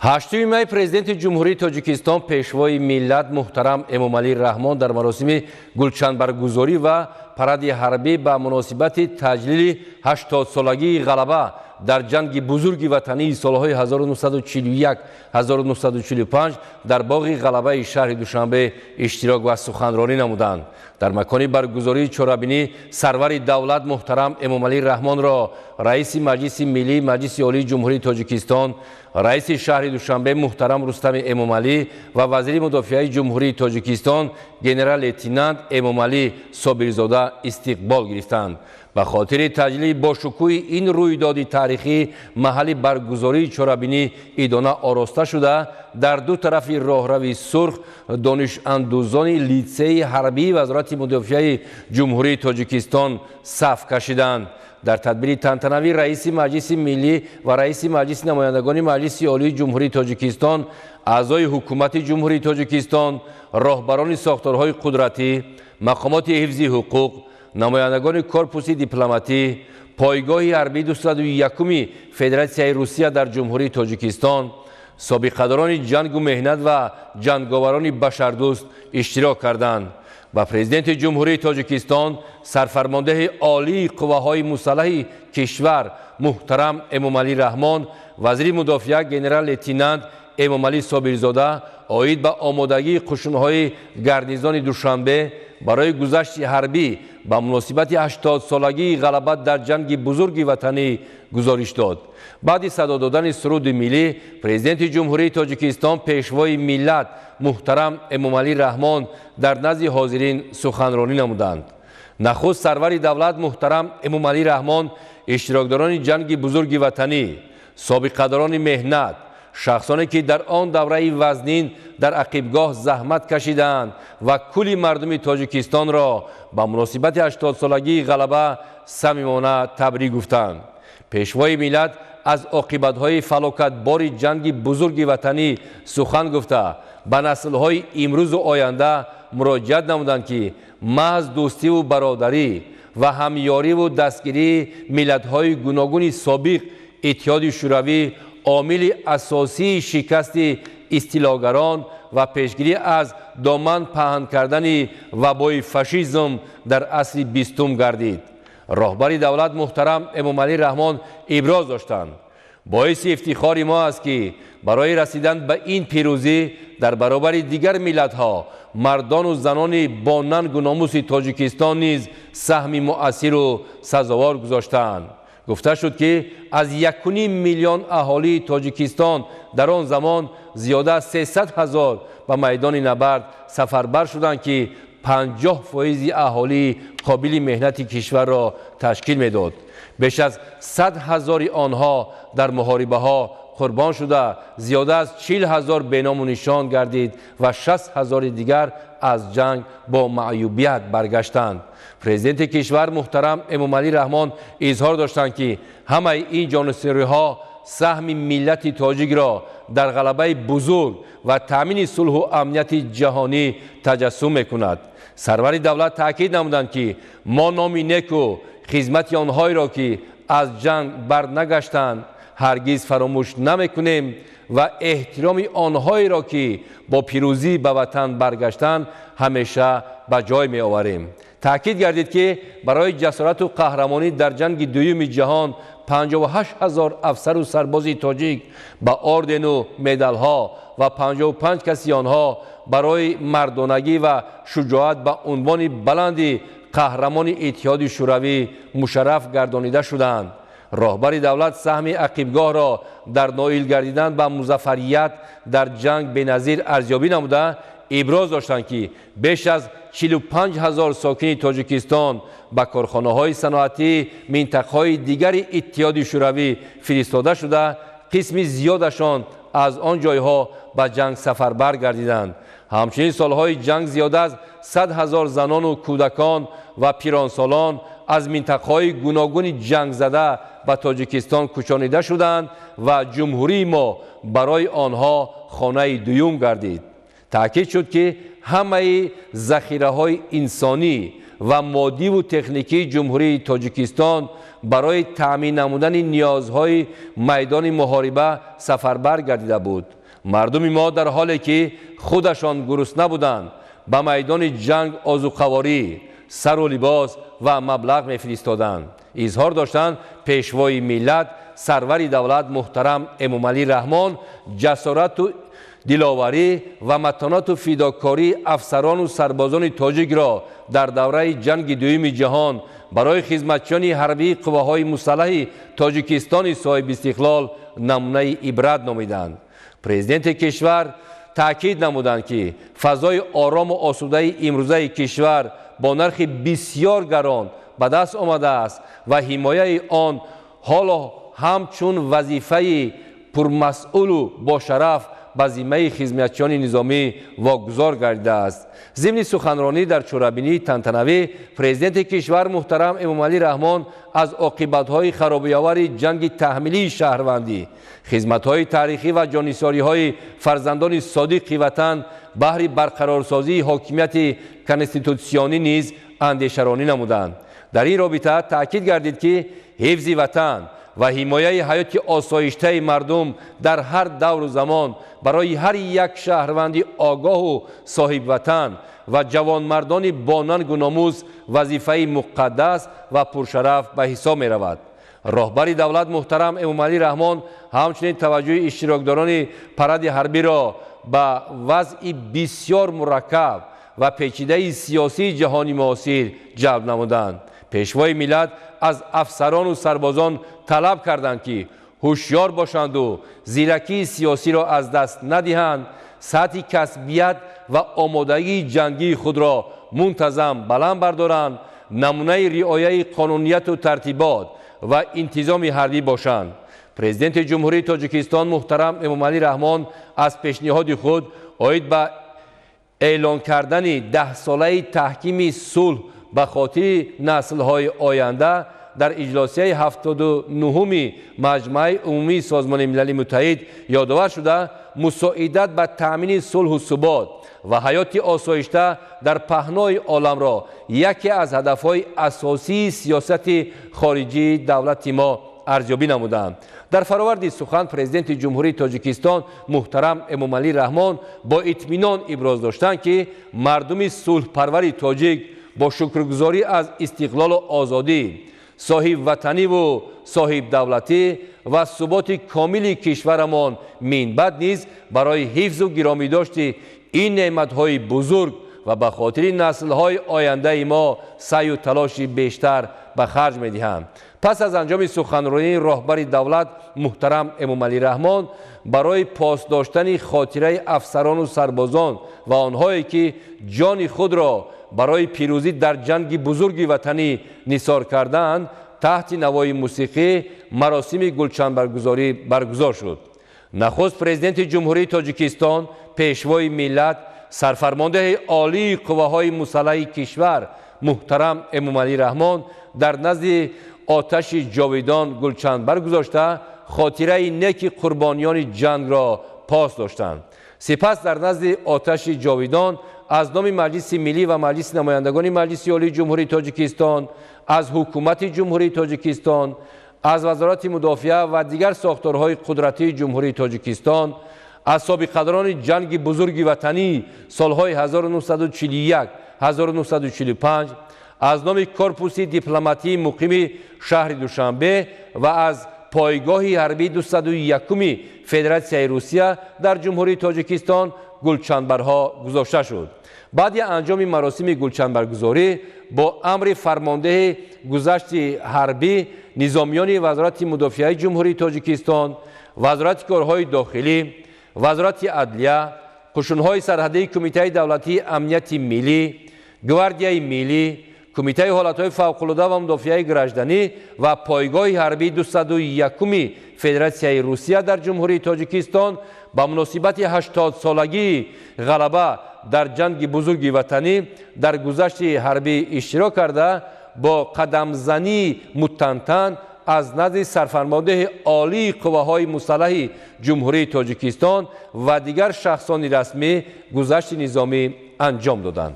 8 май Президенти Ҷумҳурии Тоҷикистон, Пешвои миллат муҳтарам Эмомалӣ Раҳмон дар маросими гулчанбаргузорӣ ва паради ҳарбӣ ба муносибати таҷлили 80-солагии ғалаба дар ҷанги бузурги ватании солҳои 1941-1945 дар боғи ғалабаи шаҳри Душанбе иштирок ва суханронӣ намуданд. Дар макони баргузории чорабинӣ сарвари давлат муҳтарам Эмомалӣ Раҳмонро раиси Маҷлиси Миллии Маҷлиси Олии Ҷумҳурии Тоҷикистон, раиси шаҳри Душанбе муҳтарам Рустами Эмомалӣ ва вазири мудофиаи Ҷумҳурии Тоҷикистон генерал-лейтенант Эмомалӣ Собирзода истиқбол гирифтанд. Ба хотири таҷлили бошукӯҳи ин рӯйдоди таърихӣ маҳалли баргузории чорабинӣ идона ороста шуда, дар ду тарафи роҳрави сурх донишандӯзони литсеи ҳарбии Вазорати мудофиаи Ҷумҳурии Тоҷикистон саф кашиданд. Дар тадбири тантанавӣ раиси Маҷлиси Миллӣ ва раиси Маҷлиси намояндагони Маҷлиси Олии Ҷумҳурии Тоҷикистон, аъзои Ҳукумати Ҷумҳурии Тоҷикистон, роҳбарони сохторҳои қудратӣ, мақомоти ҳифзи ҳуқуқ, намояндагони корпуси дипломатӣ, пойгоҳи ҳарбии 201-уми Федератсияи Русия дар Ҷумҳурии Тоҷикистон, собиқадорони ҷангу меҳнат ва ҷанговарони башардӯст иштирок карданд. Ба Президенти Ҷумҳурии Тоҷикистон сарфармондеҳи олии қувваҳои мусаллаҳи кишвар муҳтарам Эмомалӣ Раҳмон, вазири мудофиа генерал-лейтенант Эмомалӣ Собирзода оид ба омодагии қушунҳои гарнизони Душанбе барои гузашти ҳарбӣ ба муносибати 80-солагии ғалаба дар ҷанги бузурги ватанӣ гузориш дод. Баъди садо додани суруди миллӣ Президенти Ҷумҳурии Тоҷикистон, Пешвои миллат муҳтарам Эмомалӣ Раҳмон дар назди ҳозирин суханронӣ намуданд. Нахуст сарвари давлат муҳтарам Эмомалӣ Раҳмон иштирокдорони ҷанги бузурги ватанӣ, собиқадорони меҳнат, шахсоне ки дар он давраи вазнин дар ақибгоҳ заҳмат кашидаанд ва кулли мардуми Тоҷикистонро ба муносибати 80-солагии ғалаба самимона табрик гуфтанд. Пешвои миллат аз оқибатҳои фалокатбори ҷанги бузурги ватанӣ сухан гуфта, ба наслҳои имрӯзу оянда муроҷиат намуданд, ки маҳз дӯстиву бародарӣ ва ҳамёриву дастгирии миллатҳои гуногуни собиқ Иттиҳоди Шӯравӣ омили асосии шикасти истилогарон ва пешгирӣ аз доман паҳн кардани вабои фашизм дар асри 20-ум гардид. Роҳбари давлат муҳтарам Эмомалӣ Раҳмон иброз доштанд: боиси ифтихори мо аст, ки барои расидан ба ин пирӯзӣ дар баробари дигар миллатҳо мардону занони бо нангу номуси Тоҷикистон низ саҳми муассиру сазовор гузоштаанд. Гуфта шуд, ки аз 1,5 миллион аҳолии Тоҷикистон дар он замон зиёда аз 300 000 ба майдони набард сафарбар шуданд, ки 50 фоизи аҳолии қобили меҳнати кишварро ташкил медод. Беш аз 100 000-и онҳо дар муҳорибаҳо қурбон шуда, зиёда аз 40 000 беному нишон гардид ва 60 000-и дигар аз ҷанг бо маъюбият баргаштанд. Президенти кишвар муҳтарам Эмомалӣ Раҳмон изҳор доштанд, ки ҳамаи ин ҷонисориҳо саҳми миллати тоҷикро дар ғалабаи бузург ва таъмини сулҳу амнияти ҷаҳонӣ таҷассум мекунад. Сарвари давлат таъкид намуданд, ки мо номи неку хизмати онҳоеро, ки аз ҷанг барнагаштанд, ҳаргиз фаромӯш намекунем ва эҳтироми онҳоеро, ки бо пирӯзӣ ба ватан баргаштанд, ҳамеша ба ҷой меоварем. Таъкид гардид, ки барои ҷасорату қаҳрамонӣ дар ҷанги дуюми ҷаҳон 58 000 афсару сарбози тоҷик ба ордену медалҳо ва 55 каси онҳо барои мардонагӣ ва шуҷоат ба унвони баланди Қаҳрамони Иттиҳоди Шӯравӣ мушарраф гардонида шуданд. Роҳбари давлат саҳми ақибгоҳро дар ноил гардидан ба музаффарият дар ҷанг беназир арзёбӣ намуда, иброз доштанд, ки беш аз 45 000 сокини Тоҷикистон ба корхонаҳои саноатии минтақаҳои дигари Иттиҳоди Шӯравӣ фиристода шуда, қисми зиёдашон аз он ҷойҳо ба ҷанг сафарбар гардиданд. Ҳамчунин солҳои ҷанг зиёда аз 100 000 занону кӯдакон ва пиронсолон аз минтақаҳои гуногуни ҷангзада ба Тоҷикистон кӯчонида шуданд ва ҷумҳурии мо барои онҳо хонаи дуюм гардид. Таъкид шуд, ки ҳамаи захираҳои инсонӣ ва моддиву техникии Ҷумҳурии Тоҷикистон барои таъмин намудани ниёзҳои майдони муҳориба сафарбар гардида буд. Мардуми мо дар ҳоле ки худашон гурусна буданд, ба майдони ҷанг озуқаворӣ, сару либос ва маблағ мефиристоданд. Изҳор доштанд Пешвои миллат, сарвари давлат муҳтарам Эмомалӣ Раҳмон ҷасорату диловарӣ ва матонату фидокории афсарону сарбозони тоҷикро дар давраи ҷанги дуюми ҷаҳон барои хизматчиёни ҳарбии қувваҳои мусаллаҳи Тоҷикистони соҳибистиқлол намунаи ибрат номиданд. Президенти кишвар таъкид намуданд, ки фазои орому осудаи имрӯзаи кишвар бо нархи бисёр гарон ба даст омадааст ва ҳимояи он ҳоло ҳамчун вазифаи пурмасъулу бошараф ба зиммаи хизматчиёни низомӣ вогузор гардидааст. Зимни суханронӣ дар чорабинии тантанавӣ президенти кишвар муҳтарам Эмомалӣ Раҳмон аз оқибатҳои харобиовари ҷанги таҳмилии шаҳрвандӣ, хизматҳои таърихӣ ва ҷоннисориҳои фарзандони содиқи ватан баҳри барқарорсозии ҳокимияти конститутсионӣ низ андешаронӣ намуданд. Дар ин робита таъкид гардид, ки ҳифзи ватан ва ҳимояи ҳаёти осоиштаи мардум дар ҳар давру замон барои ҳар як шаҳрванди огоҳу соҳибватан ва ҷавонмардони бонангу номус вазифаи муқаддас ва пуршараф ба ҳисоб меравад. Роҳбари давлат муҳтарам Эмомалӣ Раҳмон ҳамчунин таваҷҷӯҳи иштирокдорони паради ҳарбиро ба вазъи бисёр мураккаб ва печидаи сиёсии ҷаҳони муосир ҷалб намуданд. Пешвои миллат аз афсарону сарбозон талаб карданд, ки ҳушёр бошанду зиракии сиёсиро аз даст надиҳанд, сатҳи касбият ва омодагии ҷангии худро мунтазам баланд бардоранд, намунаи риояи қонунияту тартибот ва интизоми ҳарбӣ бошанд. Президенти Ҷумҳурии Тоҷикистон муҳтарам Эмомалӣ Раҳмон аз пешниҳоди худ оид ба эълон кардани даҳсолаи таҳкими сулҳ ба хотири наслҳои оянда дар иҷлосияи 79-уми Маҷмааи Умумии Созмони Милали Муттаҳид ёдовар шуда, мусоидат ба таъмини сулҳу субот ва ҳаёти осоишта дар паҳнои оламро яке аз ҳадафҳои асосии сиёсати хориҷии давлати мо арзёбӣ намуданд. Дар фароварди сухан Президенти Ҷумҳурии Тоҷикистон муҳтарам Эмомалӣ Раҳмон бо итминон иброз доштанд, ки мардуми сулҳпарвари тоҷик бо шукргузорӣ аз истиқлолу озодӣ, соҳибватаниву соҳибдавлатӣ ва суботи комили кишварамон минбаъд низ барои ҳифзу гиромидошти ин неъматҳои бузург ва ба хотири наслҳои ояндаи мо саъю талоши бештар ба харҷ медиҳанд. Пас аз анҷоми суханронии роҳбари давлат муҳтарам Эмомалӣ Раҳмон барои пос доштани хотираи афсарону сарбозон ва онҳое ки ҷони худро барои пирӯзӣ дар ҷанги бузурги ватанӣ нисор кардаанд, таҳти навои мусиқӣ маросими гулчанбаргузорӣ баргузор шуд. Нахуст Президенти Ҷумҳурии Тоҷикистон, Пешвои миллат, сарфармондеҳи олии қувваҳои мусаллаҳи кишвар муҳтарам Эмомалӣ Раҳмон дар назди оташи ҷовидон гулчанбар гузошта, хотираи неки қурбониёни ҷангро пос доштанд. Сипас дар назди оташи ҷовидон аз номи Маҷлиси Миллӣ ва Маҷлиси намояндагони Маҷлиси Олии Ҷумҳурии Тоҷикистон, аз Ҳукумати Ҷумҳурии Тоҷикистон, аз Вазорати мудофиа ва дигар сохторҳои қудратии Ҷумҳурии Тоҷикистон, аз собиқадорони ҷанги бузурги ватанӣ солҳои 1941-1945, аз номи корпуси дипломатии муқими шаҳри Душанбе ва аз пойгоҳи ҳарбии 201-уми Федератсияи Русия дар Ҷумҳурии Тоҷикистон гулчанбарҳо гузошта шуд. Баъди анҷоми маросими гулчанбаргузорӣ бо амри фармондеҳи гузашти ҳарбӣ низомиёни Вазорати мудофиаи Ҷумҳурии Тоҷикистон, Вазорати корҳои дохилӣ, Вазорати адлия, қушунҳои сарҳадии Кумитаи давлатии амнияти миллӣ, Гвардияи миллӣ, Кумитаи ҳолатҳои фавқулода ва мудофиаи гражданӣ ва пойгоҳи ҳарбии 201-уми Федератсияи Русия дар Ҷумҳурии Тоҷикистон ба муносибати 80-солагии ғалаба дар ҷанги бузурги ватанӣ дар гузашти ҳарбӣ иштирок карда, бо қадамзании мутантан аз назди сарфармондеҳи олии қувваҳои мусаллаҳи Ҷумҳурии Тоҷикистон ва дигар шахсони расмӣ гузашти низомӣ анҷом доданд.